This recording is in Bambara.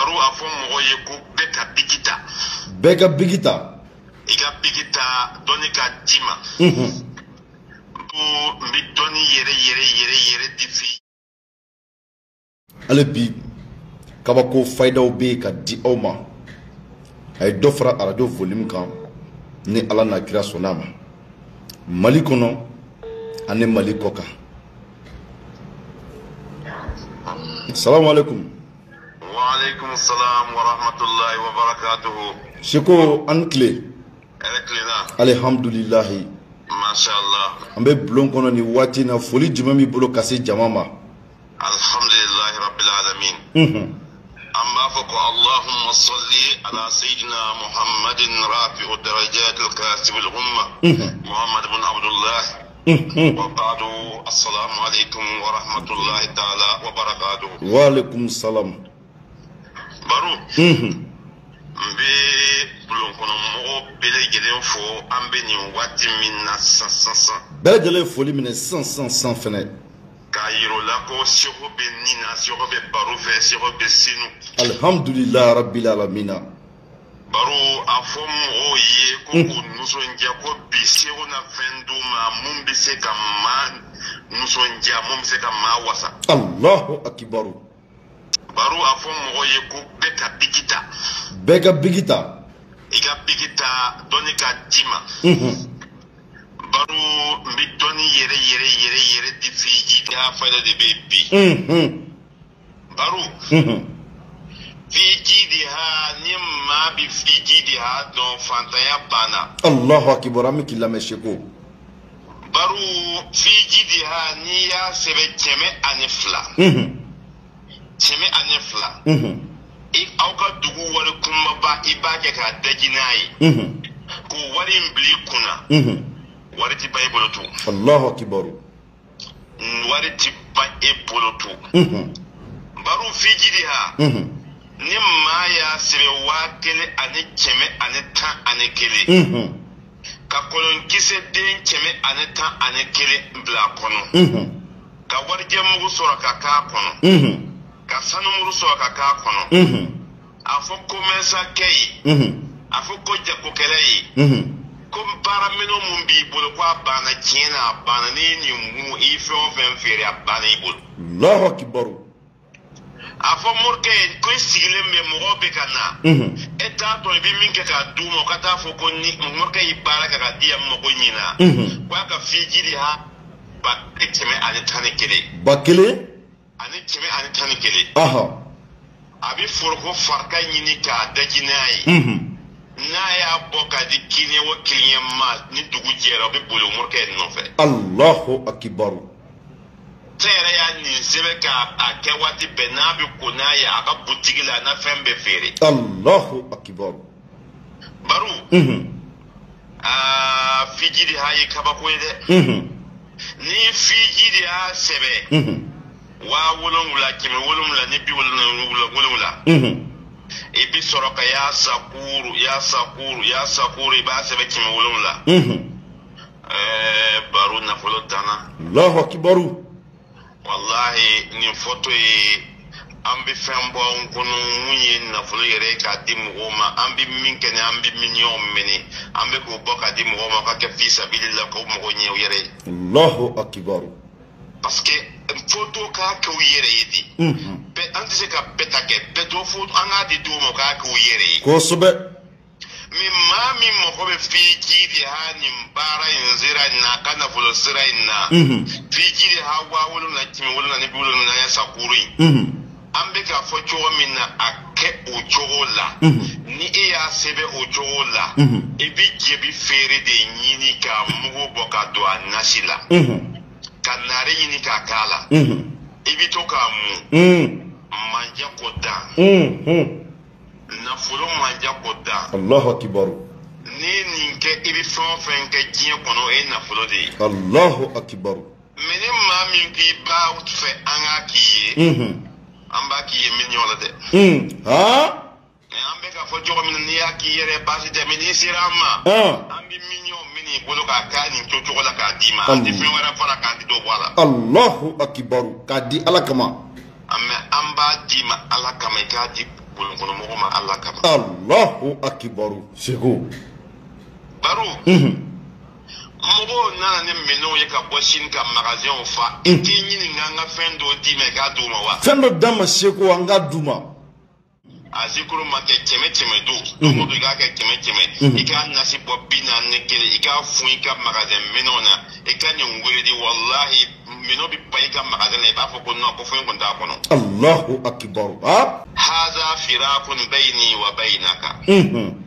Baro a fɔ mɔgɔ ye ko bɛɛ ka biki ta. Bɛɛ ka biki ta. I ka biki ta dɔnni ka d'i ma. Ko n bɛ dɔnni yɛrɛ yɛrɛ yɛrɛ yɛrɛ di f'i. Hali bi kabako fayidaw bɛ yen ka di aw ma. A ye dɔ fara arajo volume kan ni Ala n'a kira sɔnna a ma. Mali kɔnɔ ani Mali kɔ kan. Salamu alaikum. Wa alaikum salam wa rahmatullahi wa barakatuhu. Seko an tile. Hɛrɛ tilenna. Alihamdulilahi. Masha Allah. An bɛ bulon kɔnɔ nin waati in na, foli jumɛn b'i bolo ka se jama ma? Alhamdulillahi rabbil alamin. An b'a fɔ ko Allahumma salli ala sayyidina Muhammadin rafi'u darajat al-kasib al-umma Muhammad ibn Abdullah. Wa ba'du, assalamu alaikum wa rahmatullahi ta'ala wa barakatuh. Wa alaikum salam. Baro. N bɛ bulon kɔnɔ mɔgɔ bɛɛ lajɛlen fo, an bɛ nin waati min na sisan sisan sisan. Bɛɛ lajɛlen foli minɛ sisan sisan sisan fɛnɛ. K'a yir'u la ko seko bɛ nin na, seko bɛ baro fɛ, seko bɛ senu. Alhamdulilayi rabbil alamina. Baro a fɔ mɔgɔw ye ko k'u nisɔndiya ko bi seko na fɛn d'u ma mun bɛ se ka maa nisɔndiya, mun bɛ se ka maa wasa. Allahu akibaru. Baro a fɔ mɔgɔw ye ko bɛɛ ka biki ta. Bɛɛ ka biki ta. I ka biki ta dɔnni ka d'i ma. Baro n bɛ dɔnni yɛrɛ yɛrɛ yɛrɛ yɛrɛ di f'i ye, fayida de bɛ bi. Baro. Fiji de ha ni maa bɛ fiji de ha dɔn fantanya banna. Allahu akibar, an bɛ k'i lamɛn Seko. Baro fiji de ha n'i y'a sɛbɛn 102. 102. I aw ka dugu wari kunbaba i b'a kɛ k'a daji n'a ye. K'o wari in bila i kunna. Wari ti ban e bolo tun. Allahu akibar. Wari ti ban e bolo tun. Baro fiji de ha. Ni maa y'a sɛbɛn 1111. Ka kolonkisɛ den 111 bila a kɔnɔ. Ka warijɛ mugu sɔrɔ ka k'a kɔnɔ. Ka sanumuru sɔrɔ ka k'a kɔnɔ. A fɔ commerçant-kɛ ye. A fɔ ko jagokɛla ye. Ko baaraminɛn mun b'i bolo ko a banna, tiɲɛ na a banna, n'i ye nin mun i ye fɛn o fɛn feere a banna i bolo. Allahu akibaru. A fɔ morikɛ ye ko i sigilen bɛ mɔgɔw bɛ ka na. E t'a dɔn i bɛ min kɛ k'a d'u ma, o ka taa fɔ ko ni morikɛ y'i baara kɛ k'a di yan mako ɲina. Ko a ka fiji de ha 1111. 1000? Ani 111. A bɛ foroko farika ɲini k'a daji n'a ye. N'a y'a bɔ k'a di kiliyan o kiliyan ma ni dugu jɛra, o bɛ boli morikɛ nɔfɛ. Allahu akibaru. Cɛ yɛrɛ y'a nin sɛbɛn k'a kɛ waati bɛɛ n'a bɛ ko n'a ye a ka butigi la, a n'a fɛn bɛɛ feere. Allahu akibaru. Baro. Aa fiji de y'a ye kabako ye dɛ. Ni fiji de y'a sɛbɛn. 7777. I bɛ sɔrɔ ka y'a sakuru y'a sakuru y'a sakuru i b'a sɛbɛn 700. Baro nafolo danna. Allahu akibaru. Wallahi nin fɔtɔ ye an bɛ fɛn bɔ an kɔnɔ mun ye nafolo yɛrɛ ye k'a di mɔgɔw ma, an bɛ min kɛ ni an bɛ miliyɔn minɛ, an bɛ k'o bɔ k'a di mɔgɔw ma k'a kɛ fi sabilillah k'o mɔgɔw ɲɛ u yɛrɛ ye. Allahu akibaru. Parce que foto k'a kɛ u yɛrɛ ye de. Bɛɛ an tɛ se ka bɛɛ ta kɛ, bɛɛ dɔ fo an k'a di dɔw ma k'a kɛ u yɛrɛ ye. Kosɛbɛ. Mais maa min mago bɛ fiji de ha nin baara in sira in na, a ka nafolo sira in na. Fiji de ha 7770 ya sakuru in. An bɛ k'a fɔ cogo min na, a kɛ o cogo la. Ni e y'a sɛbɛn o cogo la, i bɛ jebi feere de ɲini k'a mugu bɔ ka don a nasi la. Ka naare ɲini k'a k'a la. I bɛ to k'a mun. Manja ko dan. Nafolo manja ko dan. Allahu akibaru. N'i ye nin kɛ, i bɛ fɛn o fɛn kɛ diɲɛ kɔnɔ, o ye nafolo de ye. Allahu akibaru. Mais ni maa min k'i b'a fɛ an k'a k'i ye, an b'a k'i ye miliyɔn la dɛ. Mais an bɛ k'a fɔ cogo min na, n'i y'a k'i yɛrɛ baasi tɛ, mais n'i sera an ma, an bɛ miliyɔn min i bolo k'a k'a nin cogo la k'a d'i ma, an tɛ fɛn wɛrɛ fara k'an tɛ dɔ bɔ a la. Allahu akibaru, k'a di Ala kama. Mais an b'a d'i ma Ala kama, i k'a di Bolonkɔnɔmɔgɔ ma Ala kama. Allahu akibaru Seko. Baro. Mɔgɔw nana ni minɛnw ye ka bɔ Chine ka magasinw fa. I t'i ɲininka an ka fɛn dɔw d'i ma i k'a d'u ma wa? Fɛn dɔ d'an ma Seko, an k'a d'u ma. A zikuru ma kɛ 100 don. Don o don i k'a kɛ 100. I k'a nasi bɔ 41, i k'a fun i ka magasin minɛnw na. I ka nin wele di, walahi minɛnw bɛ ban i ka magasin na, i b'a fɔ ko non, ko foyi kun t'a kɔnɔ. Allahu akibaru. Ah. Haza firakun bayni wa baynaka.